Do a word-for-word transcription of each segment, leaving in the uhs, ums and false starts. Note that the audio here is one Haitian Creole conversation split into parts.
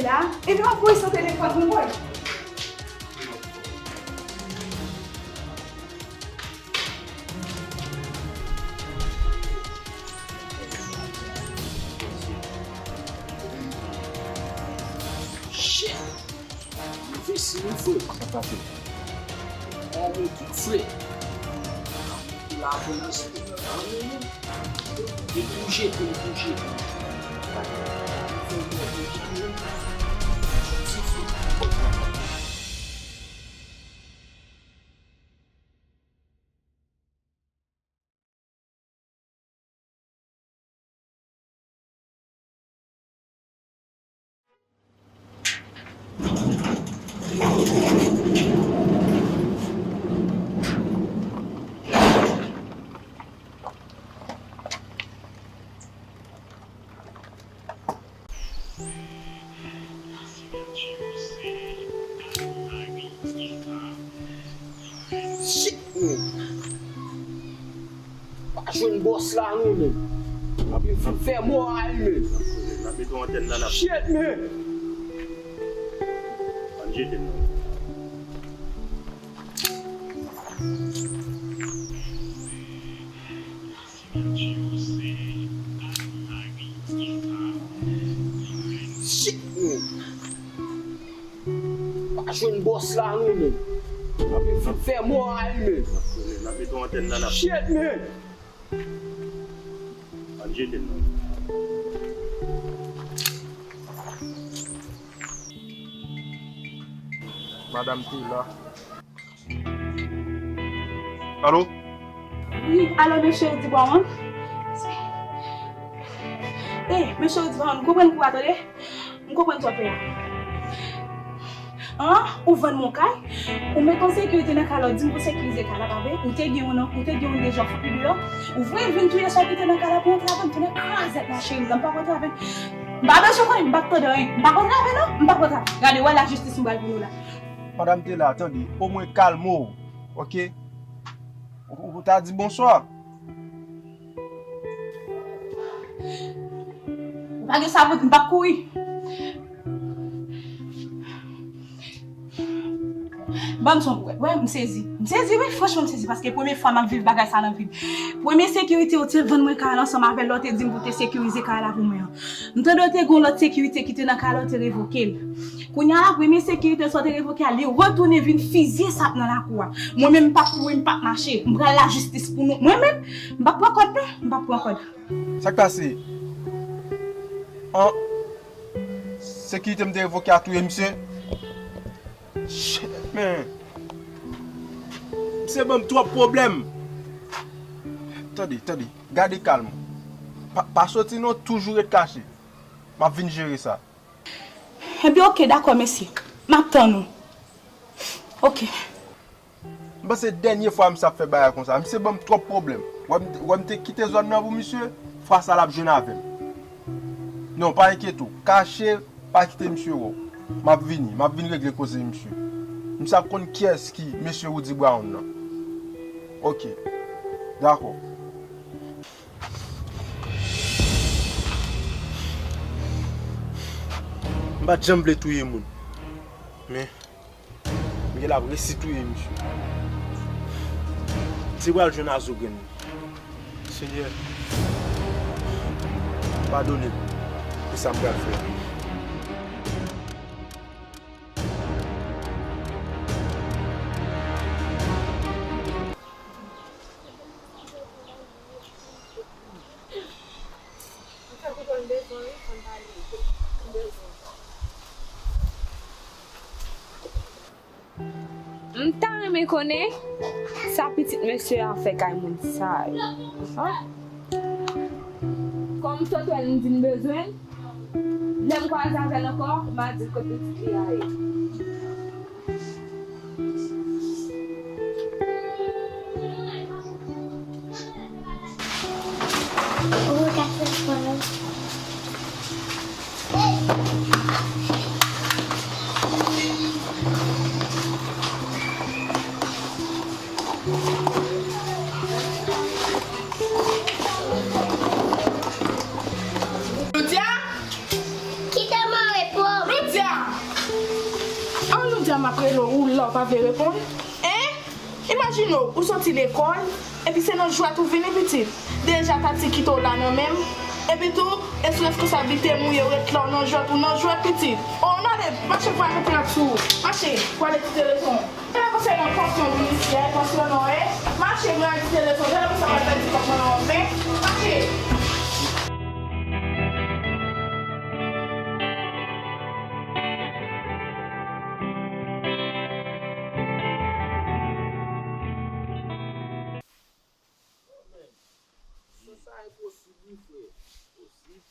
la, epi w ap voye san telefòn mwen, boy. Shit! Mwen visi, mwen fou. Sa k pase? An, mwen tout fre. Lapolis, li tou jete, li tou jete. Shit, men. Pa jwenn bòs la non, men. Li fin fè mò a li, men. N ap mete yon antèn nan, n ap... Shit, men. Ann jete l non. Shit, men. Pa jwenn bòs la non, men. Li fin fè mò a li, men. N ap mete yon antèn nan, n ap... Shit, men. Ann jete l non. Madanm Tela. Alo? Wi, alo, mesye Dibwawan. Eh, mesye Dibwawan, m konprann kou a, tande. M konprann sa w fè a. An, ou vann mwen kay, ou met yon sekirite nan kay la, ou di m pou sekirize kay la, pa vre? Ou te gen yon, ou te gen yon de zòf pou deyò. Ou vre vin touye sa ki te nan kay la pou antre avè m, tounen krazèt la, cheri m nan, m pa kontre avè m. M pa bezwen konnen, m pa t tande anyen. M pa kontre avè non, m pa kontre avè. Gade, wè lajistis m pral pou nou la. Madanm Tela, tande, omwen kalme w, oke? Ou, ou ta di bonswa. Ou pa gen sa pou di, m p ap kouri. Ban m son pou wè. Wè, m sezi. M sezi, wi, franchman, m sezi, paske premye fwa m ap viv bagay sa nan vi m. Premye sekirite yo te vann mwen kay la ansanm avè l, lè w te di m pou te sekirize kay la pou mwen an. M tande w te gen yon lòt sekirite ki te nan kay la, w te revoke l. Kounye a la, premye sekirite sa w te revoke a, li retounen vin fizye sa k nan lakou a. Mwen menm, m p ap kouri, m p ap mache. M pral lajistis pou nou. Mwen menm, m p ap pran kòd non, m p ap pran kòd. Sa k pase? An, sekirite m te revoke a touye misye? Shit, men. Misye ban m twòp pwoblèm. Tande, tande. Gade kalm ou. Pa, pa soti non, toujou ret kache. M ap vin jere sa. Ebyen, oke, dakò, mesye. M ap tann ou. Oke. M panse dènye fwa misye ap fè bagay konsa. Misye ban m twòp pwoblèm. Wè m, wè m te kite zòn nan pou misye, fwa sa l ap jwenn avè m. Non, pa enkyete w. Kache, pa kite misye wè w. M ap vini, m ap vin regle koze misye. Misye ap konn kiyès ki mesye Rudy Brown nan. Oke. Dakò. M pa t janm vle touye moun. Men, m genlè ap resi touye misye. Misye pral jwenn azogrenn li. Senyè, padone m pou sa m pral fè a. M ta renmen konnen sa pitit mesye a fè kay moun sa yo. Kòm m sot wè l, m di m bezwen l. Lè m kwaze avè l ankò, m a di l kot pitit li a ye. Lucia? Kite mwen repo. Rele w, ou la, ou pa vle reponn? Hein? Imajine w, ou soti lekòl, epi se nan jwèt ou vini, pitit. Deja Tati kite w la nan men m. Epi tou, e sou reskonsablite m ou ye, ou ret la, w nan jwèt, ou nan jwèt, pitit. O, ann ale, mache, pral mete lòd sou ou. Mache, pral ale kite leson. Genlè konsèy nan pansyon vin isi a, e pansyon non, e. Mache, pral kite leson. Genlè konsèy pral pèdi kòb mwen nan ven. Mache. Sa enposib wi, frè. Posib.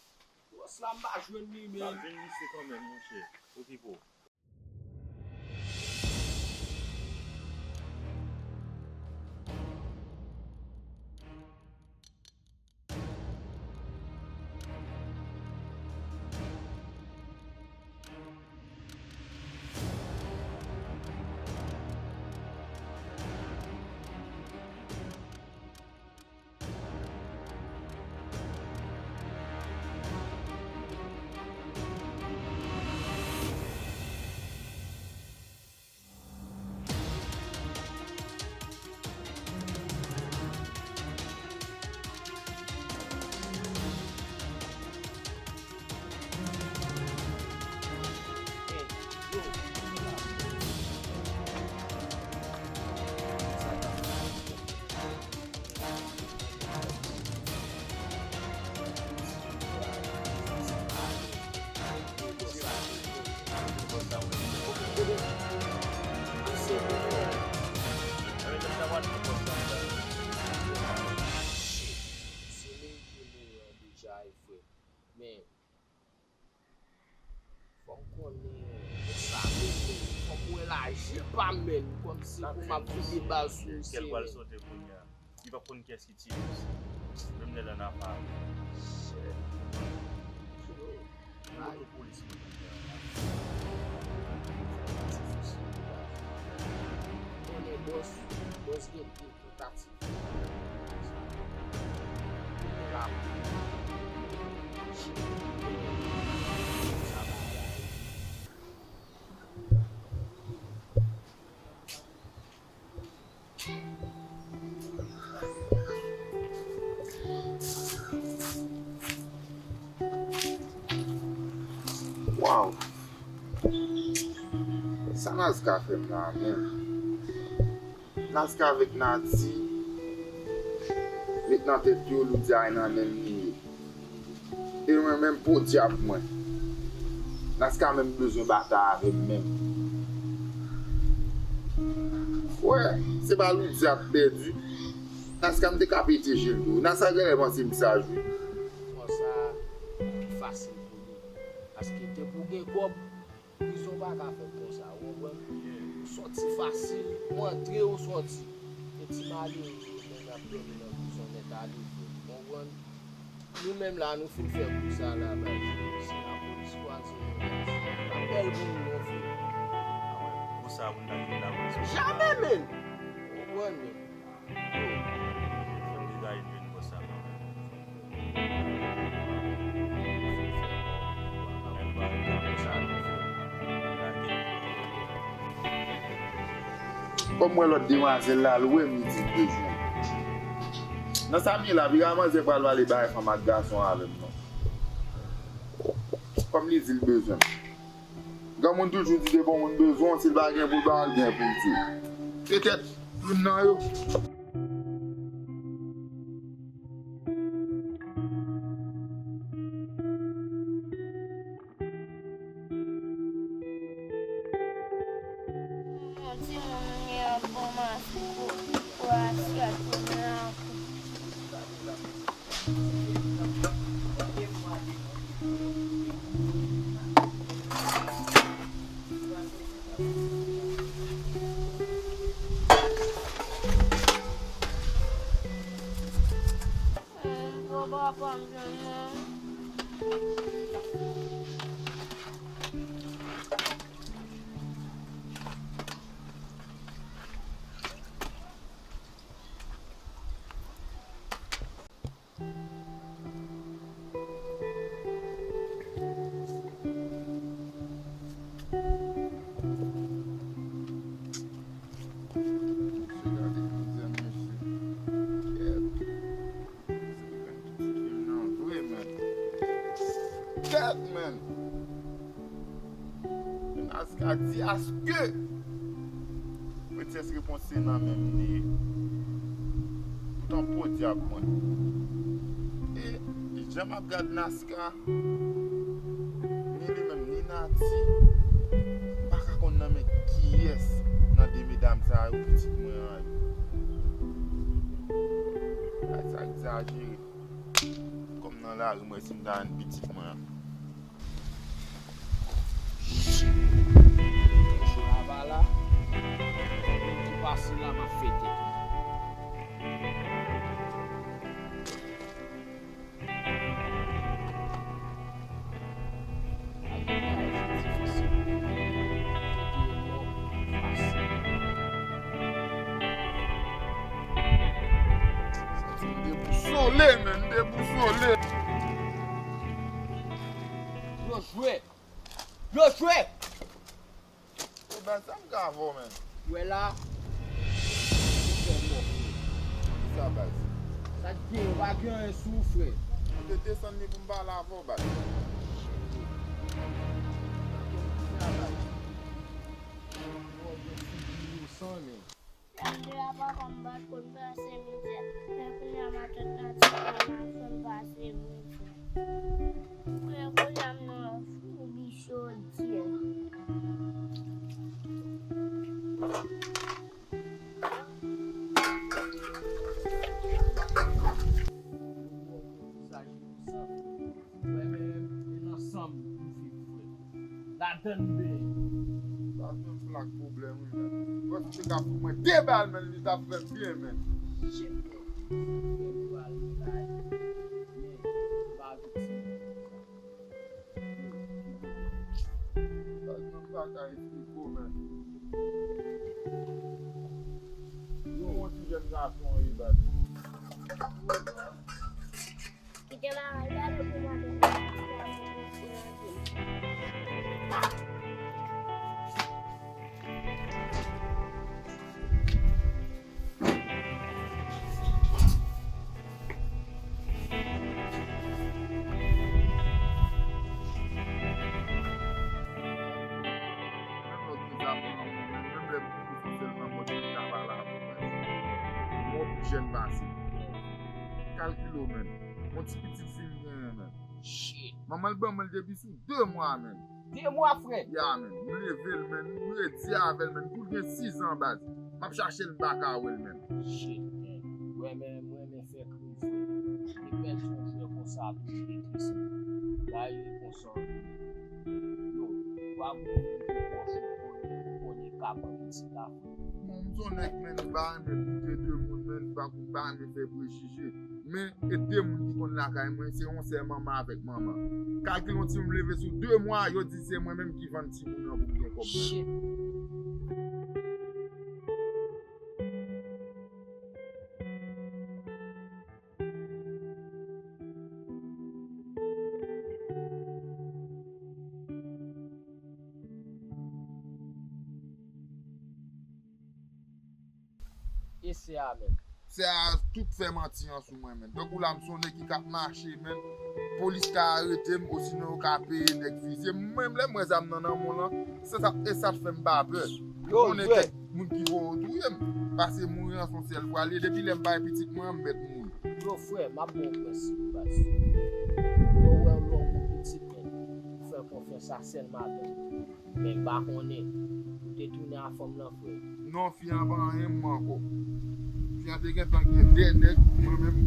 Bòs la, m pa jwenn li, men. L ap vin lise kanmenm, monchè. Okipe w. Men, fò m konnen konsa menm, men fò m wè laji pa m, men kòmsi pou m ap vide bal sou misye, men. Kèl pral sote kounye a. Li p ap konn kiyès ki tire misye. Menm lè l ann afa avè l. Shit. Yo, moto polis mwen kounye a. Konnen bòs, bòs gen de tentative. Sa bagay. Waw! Sa Nazka fè m la menm? Nazka avèk Nati met nan tèt yo Loudia e nan men m li ye. E mwen menm, podyab mwen. Nazka menm bezwen batay avè m menm. Wè, se pa Loudia k pèdi. Nazka, m te ka pete je l tou. Nazka genlè panse m saj wi. Konsa, li fasil pou li. Paske depi w gen kòb, prizon pa ka fèt konsa, ou konprann? Ou sòti fasil, ou antre, ou sòti. E ti malere yo menm y ap dòmi nan prizon nèt ale vre, ou konprann? Nou menm la, nou fin fè kou sa la, baz. Si lapolis kwaze nou, baz, n ap bèl pou nou, mon frè. Kou sa, pou n ta kite lapolis. Jamè, menn! Ou konprann, menn? Fò n degaje n jwenn bòs sa kanmenm. Kòm m wè lòt demwazèl la lwe m, li di l bezwen m. Nan sa m ye la, piga manzè pral pale bagay fanm ak gason avè m non. Kòm li di l bezwen m. Granmoun toujou di depi yon moun bezwen w, si l pa gen pou l ba w, l gen pou l di w. Petèt youn nan yo. Yon timoun yè bon mas pou, pou asyèt pou m lakou. Gad, man. Naska di aske Princess repons se nan men m li ye. Poutan podyab mwen. E jan m ap gad Naska, ni li menm, ni Nati, m pa ka konn nan men kiyès nan de medam sa yo pitit mwen an ye. Ay, sa egzajere. Kòm nan lari, m wè si m ta jwenn pitit mwen an. Shit. Jou la pa la. Moun ki pase la, m ap fete. Santi m debousole, man, debousole. Yo jwe! Yo jwe! Yo, baz, sa m ka avè w, man. Wè la, ou fè mò. Kisa, baz? Sa k gen, yo pa gen anyen sou ou, frè. Ou te desann li pou m pale avè w, baz. Kisa, baz? Ou gen figi inosan, men. Lè de a papa m pa t konn pase mizè. Men kounye a matant Nati pran m ap fè m pase mizè. Men kounye a m nan foubi chodyè. Wè men, e nan san m nou viv, frè. Ladann m benyen. Sa menm plak pwoblèm wi, men. Wè si te ka fout mwen de bal, men li t ap fè m byen, men. Shit, men. Frè m pral lakay. Men, m pa viktim. Sa menm plak a esplike w, men. Yo, yon ti jèn gason wi, baz. Kite bagay, gade pou madanm nan. Menm lè w gen zam nan men w, menm lè m tou sou sèl nan mòd mwen ka pale avè w, baz. Mwen pi jèn pase. Kalkile w, menn. Yon ti pitit fi m genyen, menn. Shit. Manman l ban mwen l depi sou de mwa, menn. De mwa, frè? Ya, menn. M leve l, menn. M redi avè l, menn. Pou l gen sis an, baz. M ap chache l, m pa ka wè l, menn. Shit, menn. Wè, men, mwen, men fè krim, frè. Li pèdi yon frè konsa, tou, li tris, menn. Ba li konsa, yo, pa gon moun ki pwòch ou, konnen, konnen ka pran pitit la, frè. Bon, m se yon nèg, menn, m pa renmen boute de moun, menn, m pa, m pa renmen fè prejije. Men, e de moun ki konn lakay mwen, se yon sèl manman avèk manman. Kalkile yon timoun leve sou de mwa, yo di se mwen menm ki vann timoun nan pou m gen kòb nan. Shit. E sè a menm? Sè a tout fè manti an sou mwen, menn. Tankou la, m se yon nèg ki ka ap mache, menn. Polis ka arete m, osinon yo ka peye nèg fize m. Mwen menm, lè m wè zam nan nan men w lan, se sa, e sa k fè m pa pè. Yo, m konnen kèk moun ki vo yo touye m. Pase mouri an se yon sèl fwa l ye. Depi lè m bay pitit mwen an, m mèt mouri. Yo, frè, m ap ba w prensip, baz. Lè w wè lè w gon pitit, menn, ou fè konfyans a sèl madanm ou. Men m pa konnen. Ou te tounen a fanm lan, frè? Non, fi an pa anyen m ankò. Fi an te gentan gen de nèg, mwen menm,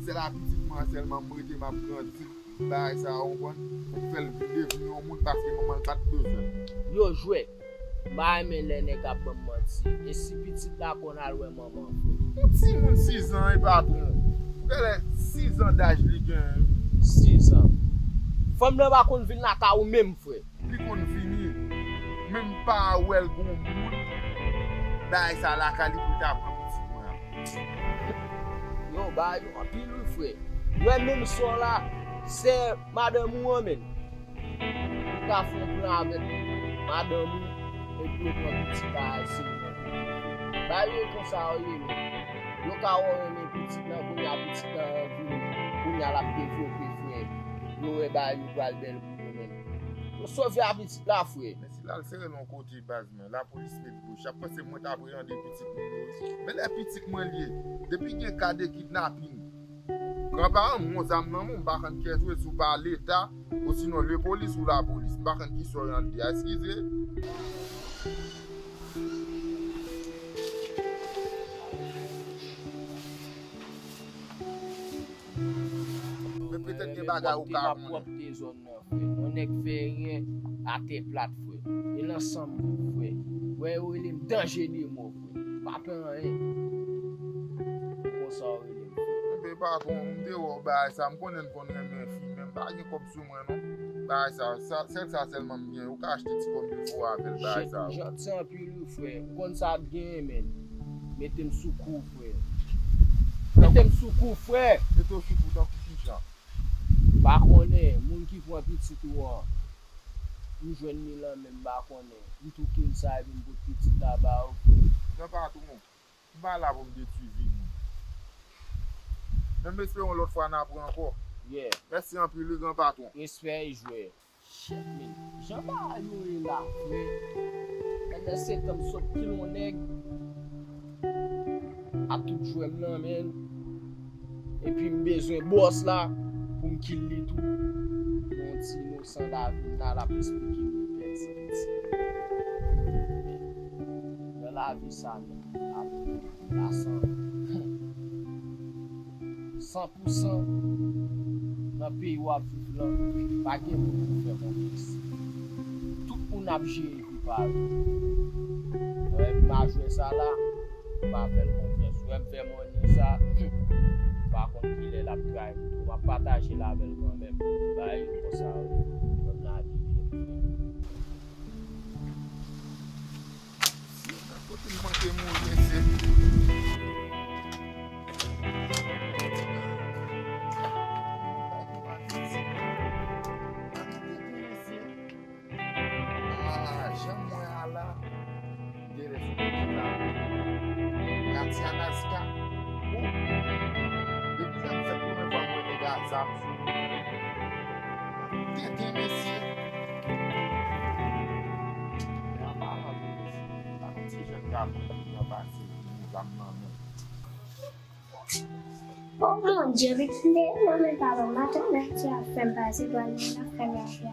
sèl a pitit mwen an sèlman m rete, m ap grandi. Bagay sa a, w konprann? Pou fè l vin devni yon moun paske manman l pa t bezwen l. Yo, jwèt. M pa renmen lè nèg ap ban m manti. E si pitit la konn al wè manman l, frè? Yon timoun sis an, e patwon. Ou genlè sis an daj li gen. Sis an. Fanm nan pa konn vin lakay ou menm, frè? Li konn vini, men m pa wè l gon moun bagay sa lakay li pou l ta pran pitit mwen an. Yo, bagay yo anpil wi, frè. Wè menm sè w la, sè madanm ou an menm. Ou ka fè yon plan avèk madanm ou, epi yo pran pitit la, se yo menm. Bagay yo konsa yo ye menm. Yo ka wè w renmen pitit lan, kounye a pitit lan vini, kounye a l ap devlope, frè. Yo wè bagay yo pral bèl pou Sove a pitit la, frè. Men si l al sere l yon kote, baz mwen, lapolis met bouch, y ap panse mwen t ap reyande pitit moun yo. Men lè pitit mwen li ye, depi gen ka de kidnapin, granparan m, yon zam nan men w, m pa konn kiyès ou ye, si w pa Leta, osinon lepolis ou lapolis, m pa konn kisa w ye anndan a, eskize. Men petèt gen bagay ou ka konnen. Pwòpte zòn nan, frè. Yon nèg fè erè, atè plat, frè. E nan san m, frè. Wè, yo rele m danje de mò, frè. Pa pè anyen. Konsa yo rele m, frè. Enben, patwon, m te wè w bagay sa, m konnen n konn renmen fi, men m pa gen kòb sou mwen, non. Bagay sa, sa, sèl sa sèlman m gen. Ou ka achte ti kòb de fo avè l, bagay sa. Jan, jan ti anpil, wi, frè. Ou konn sa ap genyen, men. Mete m sou kou, frè. Mete m sou kou, frè. Mete w sou kou tankou kijan? M pa konnen, moun ki pran pitit ou an, m jwenn li lan men m pa konnen. M touke l sa epi m pot pitit la ba ou. Gran patwon, m pa la pou m detwi vi moun. Men m espere yon lòt fwa n ap wè ankò. Yeah. Mèsi anpil wi, gran patwon. Respè e jwè. Shit, men, jan bagay yo ye la, frè. Pandan se tan m sot kile yon nèg ak tout jwè m nan, men. Epi m bezwen bòs la pou m kil li tou. Yon ti inosan lavi m la, l ap esplike m li pèdi piti. Nan lavi sa, men, ap la san, san pou san nan peyi w ap viv lan, pa gen moun pou fè konfyans. Tout moun ap jere vi pa yo. Wè, majwè sa la, m pa fè l konfyans. Wè, m fè mòn sa, m pa konn kilè l ap trayi m tou. M ap pataje l avè l kanmenm. Bagay yo konsa, wi. Kòm lavi byen fè. Kote m manke mouri, mesye. Ah, jan m wè a la, m te lè sou pitit la. Nati Alaska. Ou. Depi lè m fèt premye fwa m wè nèg a zam sou li. Tenten, mesye. Men an palan de mesye, pa yon ti jèn gason ki pran pase, ki gen zam nan men. O Bondye, vin nan men papa m, atò nèg ki ap fè m pase pral vin nan fè lè a.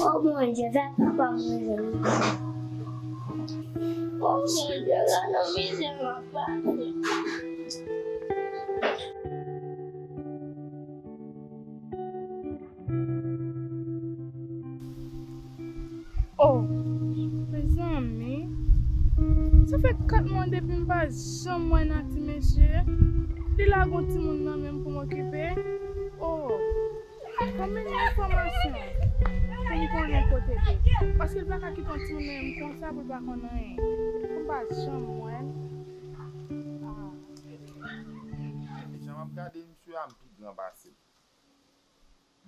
O Bondye, fè papa m rele m. O Bondye, gade nan mizè m ap pase. Oh, mezanmi. Sa fè kat mwa depi m pa janm wè Nati, mesye. Li lage yon timoun nan men m pou m okipe. Oh, fò m mennen enfòmasyon pou m konnen kote l ye. Paske l pa ka kite yon timoun nan men m konsa pou l pa konn anyen. Pou m pa janm wè l. Ah. Jan m ap gade misye a, m pi gran pase l.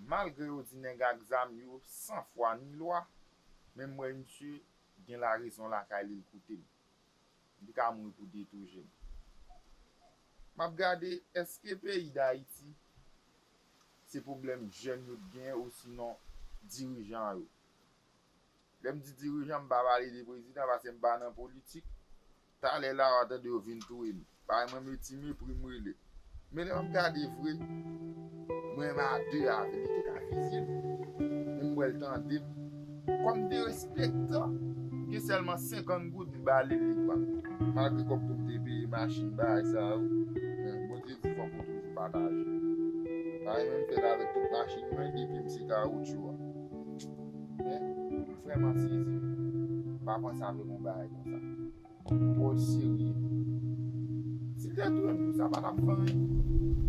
Malgre yo di nèg ak zam yo san fwa ni lwa, men m wè misye gen larezon lakay li, l koute m. Li ka mouri pou de tou je m. M ap gade, èske peyi Dayiti se pwoblèm jèn yo t genyen osinon dirijan yo? Lè m di dirijan, m pa pale de prezidan, paske m pa nan politik. Talè la, w a tande yo vin touye m. Paske mwen, m ti mepri m rele. Men lè m ap gade vre, mwen m a de avè l. Li te ka fizye m. Men m wè l tande m. Kòm derespektan, m gen sèlman senkant goud m ba li, li pran. Malgre kòb tou m te peye machin bagay sa yo. Men Bondye di fòk ou toujou pataje. Paske mwen m fè l avèk tout machin mwen, depi m se kawoutchou a. Men, frè m an sezi, pa panse avè m yon bagay konsa. Twò serye. Si l te touye m tou, sa pa t ap fè anyen.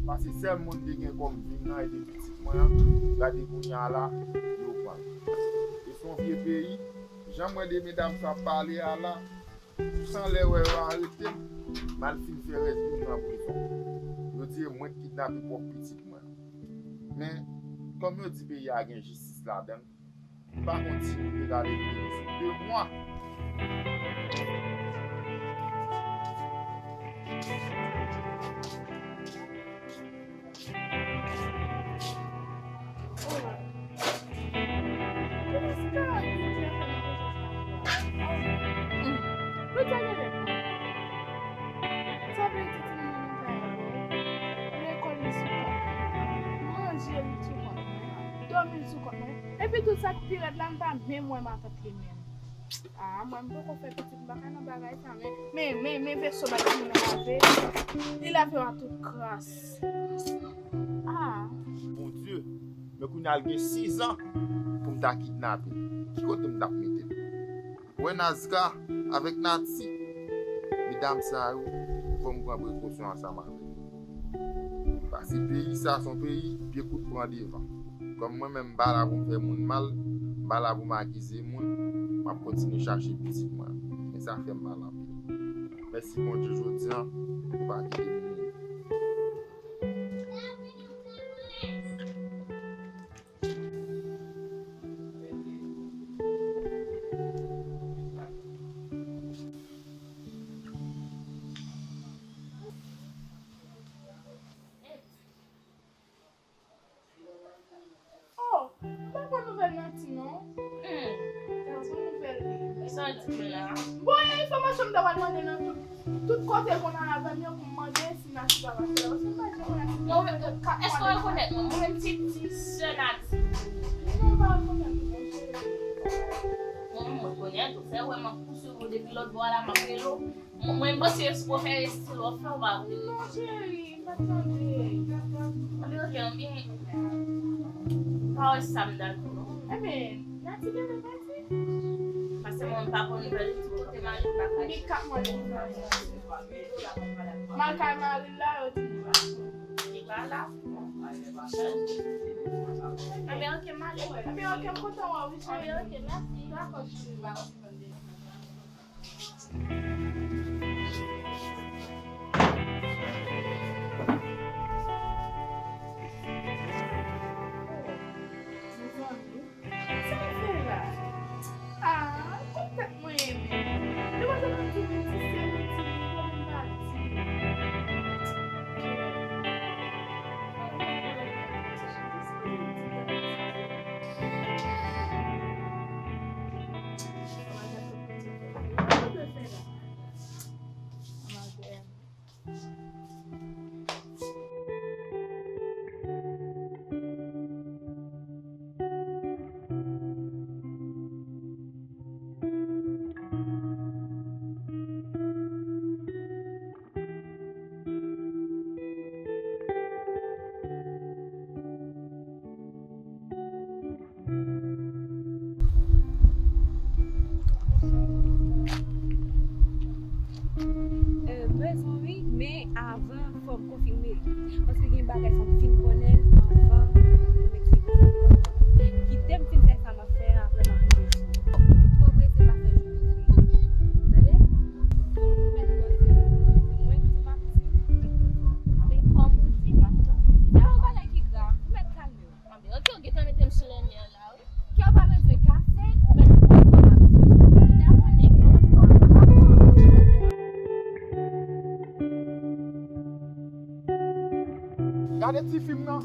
Paske sèl moun te gen kòm vin nan e te pitit mwen an, gade kounye a la, yo pran l. E se yon vye peyi, jan m wè de medam sa ap pale a la, san lè wè yo arete m, m al fin fè rès vi m nan prizon. Yo di e mwen k kidnape pwòp pitit mwen. Men, kòm yo di peyi a gen jistis ladan l, m pa konn si moun yo t ale vini sou de mwa. Dye li sou kont mwen. Dòmi l sou kont mwen. Epi tout sa k pi rèd la, m pa menm wè matant li menm. Ah, mwen m poko fè pitit, m pa ka nan bagay sa, men, men, men, men Veso bay timoun nan lave. Li lave yo a tout kras. Ah. Bondye, men kounye a l gen sizan pou m ta kidnape. Ki kote m t ap mete l? Wè Nazka avèk Nati, medam sa yo, fò m pran prekosyon ansanm avè yo. Paske peyi sa se yon peyi pye kout pran devan. Kòm mwen menm m pa la pou m fè moun mal, m pa la pou m akize moun, m ap kontinye chache pitit mwen. Men sa fè m mal anpil. Mèsi Bondye jodi a, ou pa kite m mouri. Oh, m pa pran nouvèl Nati non. Hmm. M pa pran nouvèl li. Sa w di m la? Bon, e enfòmasyon m ta pral mande nan tout, tout kote konn al avè m yo pou m mande si Nati pa pase la. Paske m pa janm wè Nati. Bon, èske w rekonèt mwen? Mwen menm se ti sè Nati. Non, m pa rekonèt ou non, cheri. Bon, mwen rekonèt ou. Se wè m ap pousuiv ou depi lòt bò a la, m ap rele w. Mwen, mwen panse se pou fè estilo w fè w pa vre. Non, cheri, m pa tande. Anben, oke, anben. Pa wè sa m dakò non. Enben, Nati genlè pati. Paske mwen pa konn nouvèl li, tout kote m ale m pa ka jwenn. Gen kat mwa li pa la. M al kay mari l la, yo di li pa la. Li pa la? Anben, oke, m ale. Anben, oke, m kontan wè w wi, cheri. Anben, oke, mèsi. Dakò, cheri. Mezanmi, sa m fè la? Ah, kòm tèt mwen enmen. Demwazèl nan di m ti sè m, ti li, kòm m pa di. Euh, bezwen wi, men avan fò m konfime. Paske gen bagay fò m fin konnen l anvan pou m eksplike sa. Kite m fin fè sa m ap fè a, apre m ap rive sou ou. Fò prese pa fè jou vini. Tande? Mèt poze. Se mwen ki di m ap di. Men kòm ou di, m ap tande. Se yon bagay ki grav. Ou mèt kalme w. Anben, oke, ou gentan mete m sou lènmi an la, wi. Kè w pa bezwen kase, ou mèt pran sa m ap di. Ou ta konnen. Gade ti fim nan.